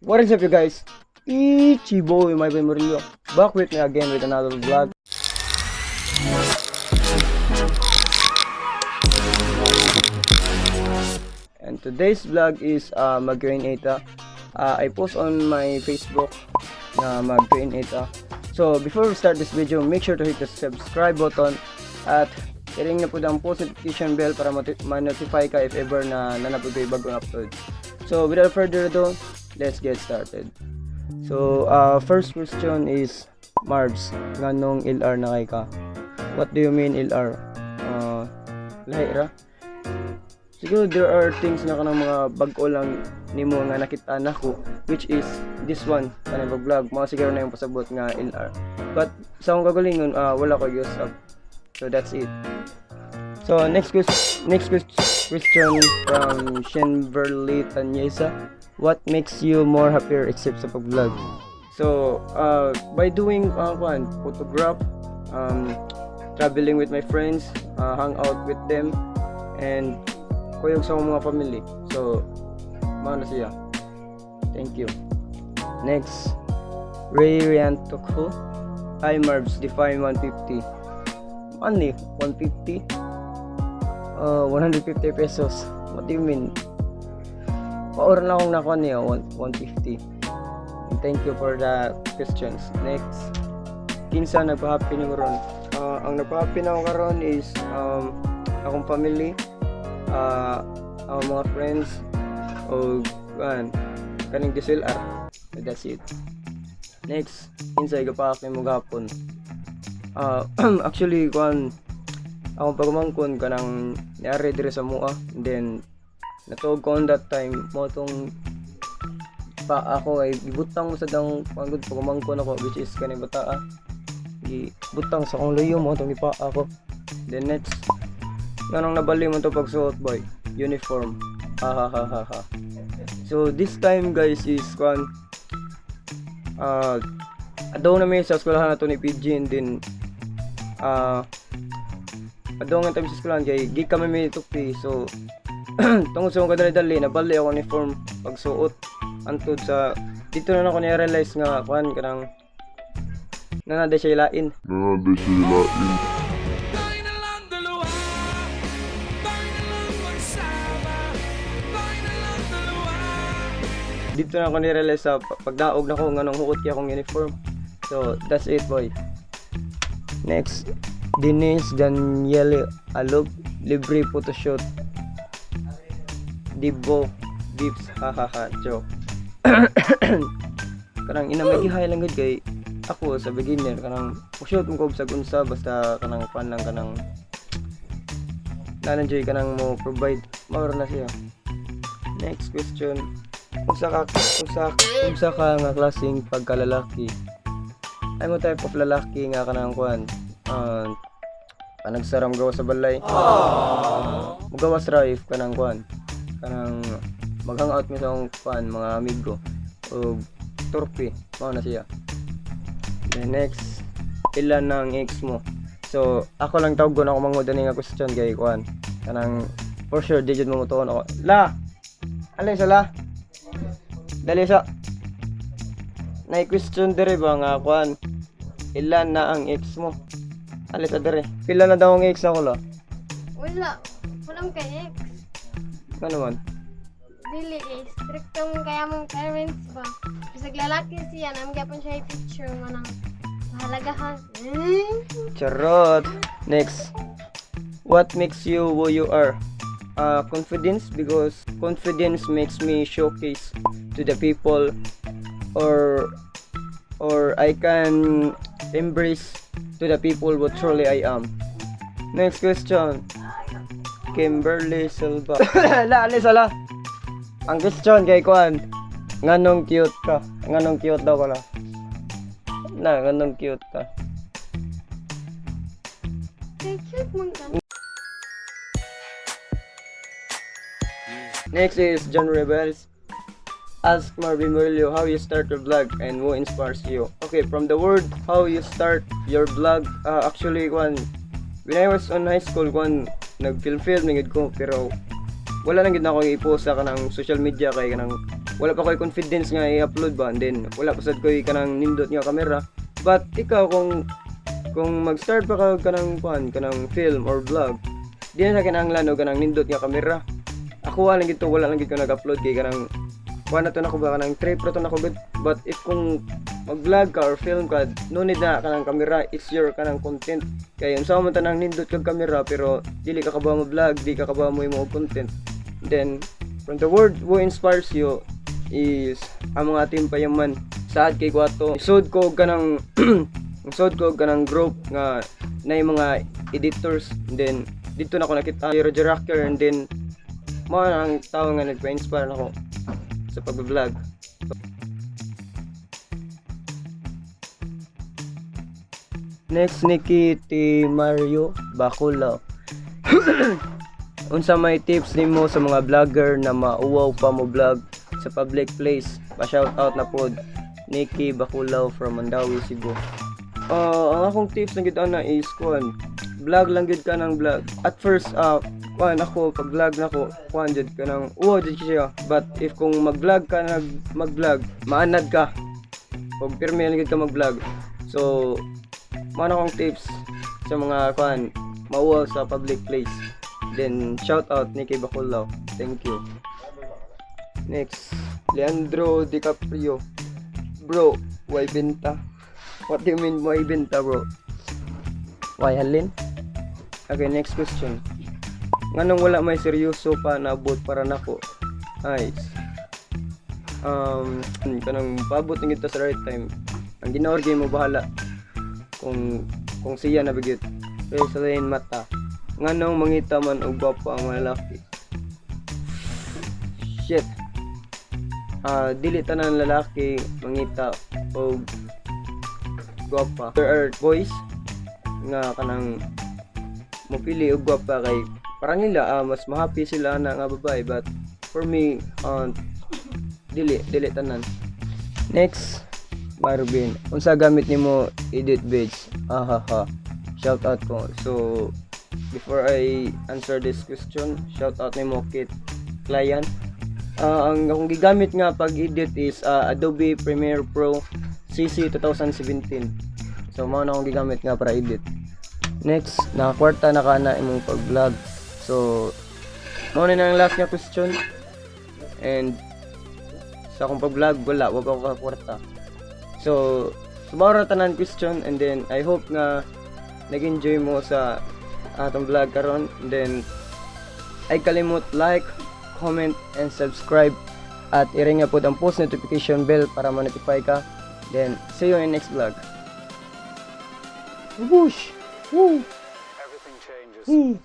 What is up, you guys? Ichibo, my boy Murillo. Back with me again with another vlog. And today's vlog is mag-Q&A ta. I post on my Facebook na mag-Q&A ta. So, before we start this video, make sure to hit the subscribe button at i-ring na po ang post notification bell para ma-notify ka if ever na nanapod ko yung bagong upload. So, without further ado, let's get started. So, first question is, Marbs, nganong LR na kay ka? What do you mean LR? Lahi ra? Siguro there are things na kanang mga bag-o lang nimo nga nakita nako, which is this one, kanang pag-vlog, mga siguro na yung pasabot nga LR. But sa akong kagalingon, wala ko use up. So that's it. So next question from Shenverly Tanyesa. What makes you more happier except sa pag-vlog? So by doing kwan, photograph, traveling with my friends, hang out with them, and kuyog sa akong mga family. So, mao na siya. Thank you. Next, Ray Riantokho. Hi Marbs, define 150. Only 150? 150 pesos. What do you mean? Paor na akong nakuha niya, 150. And thank you for the questions. Next, kinsa nagpa-happy nimo ron? Ang nagpa-happy na ako karon is akong family, ang mga friends, o kuan, kaning DSLR. So that's it. Next, kinsay gapaak nimo gahapon? Actually, kuan, akong pagumangkon kanang niari diri sa mua. And then natuog ko on that time mo tong pa ako ay gibutang mo sa dang pagod pagumangkon ako, which is kaning bataa gibutang sa akong luyo mo tong ipaa ako. Then next, nganong nabali mo to pagsuot, boy, uniform? Ha ha ha ha ha. So this time, guys, is kuan, adaw na mi sa eskwelahan nato ni PG, and then adaw nga time sa eskwelahan kay gi kami mi tupi. So tungod sa akong kadali-dali, nabali ako uniform pagsuot antod sa dito na ako ni-realize nga kuan, kanang nanada siya ilain. Nanada siya ilain. Tayo na lang dalawa. Tayo na lang magsama. Tayo na lang dalawa. Dito na ako ni-realize sa pagdaog na ko nganong huot kay akong uniform. So that's it, boy. Next, Denise Daniele Alog. Libre photoshoot Dibo Dips, ha ha ha, joke. Kanang ina may gihay lang gud kay ako sa beginner, kanang shoot mo ko sa unsa basta kanang pan lang, kanang nananjoy kanang mo provide, mao na siya. Next question, unsa ka nga klaseng pagkalalaki? I'm a type of lalaki nga kanang kuan, panagsaram gawa sa balay. Mugawas ra if kanang kuan, kanang mag-hangout mi sa akong kuan, mga amigo o torpe, mao na siya. Then next, ilan na ang ex mo? So ako lang tawag ako mangod ani nga question kay kuan, kanang for sure di jud mo mutuon ako. La, alay sa la, dali sa na question dire ba nga kuan, ilan na ang ex mo? Alay sa dire, pila na daw ang ex ako la? Wala. Wala kay ex. Ano man? Dili eh. Strict mong kaya mong parents ba? Bisag lalaki siya, naman gyapon siya i-picture mo ng mahalagahan. Charot. Next. What makes you who you are? Confidence, because confidence makes me showcase to the people or I can embrace to the people what truly I am. Next question. Kimberly Silva. La, alis ala. Ang question kay Kwan. Nganong cute ka? Nganong cute daw ka la? Na, nganong cute ka? Kay cute man ka. Next is John Rebels. Ask Marvin Murillo how you start your vlog and who inspires you. Okay, from the word how you start your vlog, actually, kwan, when I was on high school, kwan, nag-film film na ko, pero wala nang gid na ako i-post sa kanang social media kay kanang Wala pa ko'y confidence nga i-upload ba, and then wala pa sad ko'y kanang nindot nga camera. But ikaw, kung mag-start pa ka kanang kuan, kanang film or vlog, di na sa kinahanglan og kanang nindot nga kamera. Ako lang gito, wala lang gid ko nag-upload kay kanang kuan na to nako ba, kanang trip ra to nako gud. But if kung mag-vlog ka or film ka, no need na kanang kamera, it's your kanang content. Kay unsa man tanang nindot kag kamera pero dili ka kabaw mo vlog, di ka kabaw mo imo og content. Then from the word who inspires you is ang mga Team Payaman. Saad kay kwato. Sud ko og kanang group nga na mga editors, and then dito na ako nakita si Roger Rocker, and then mao na ang tao nga nagpa-inspire nako sa pag-vlog. Next, Nikki T. Mario Bacula. Unsa may tips nimo sa mga vlogger na mauwaw pa mo vlog sa public place? Pa-shout out na pod. Nikki Baculaw from Mandaue, Cebu. Ang akong tips na gid ana is kuan, vlog lang gid ka ng vlog. At first, kuan ako, pag vlog nako, kuan jud ka ng uwaw jud siya. But if kung mag-vlog ka nag mag-vlog, maanad ka. Kung pirmi lang gid ka mag-vlog. So, mao na akong tips sa mga kuan, mauwaw sa public place. Then shout out Nikki Baculaw. Thank you. Next, Leandro DiCaprio. Bro, why benta? What do you mean why benta, bro? Why halin? Okay, next question. Nganong wala may seryoso pa naabot para nako? Nice. Kanang paabot ng ito sa right time. Ang Ginoo mo bahala kung siya na bigyot. Rosaline Mata. Nganong mangita man og gwapo ang mga lalaki? Shit. Ah, dili tanan lalaki mangita og gwapa. There are boys nga kanang mopili og gwapa kay parang nila mas ma-happy sila na nga babae, but for me, dili tanan. Next, Marvin. Unsa gamit nimo edit vids? Ahaha. Shout out ko. So before I answer this question, shout out nimo, Kit Client. Ang akong gigamit nga pag-edit is Adobe Premiere Pro CC 2017. So mao na akong gigamit nga para edit. Next, nakakwarta na ka na imong pag-vlog? So mao na ang last nga question. And sa akong pag-vlog, wala, wag ako kakwarta. So, mao ra tanan question, and then I hope nga nag-enjoy mo sa atong vlog karon. And then ay kalimot like, comment and subscribe at i-ring na pod ang post notification bell para ma-notify ka. Then see you in next vlog. Whoosh! Woo! Everything changes. Woo!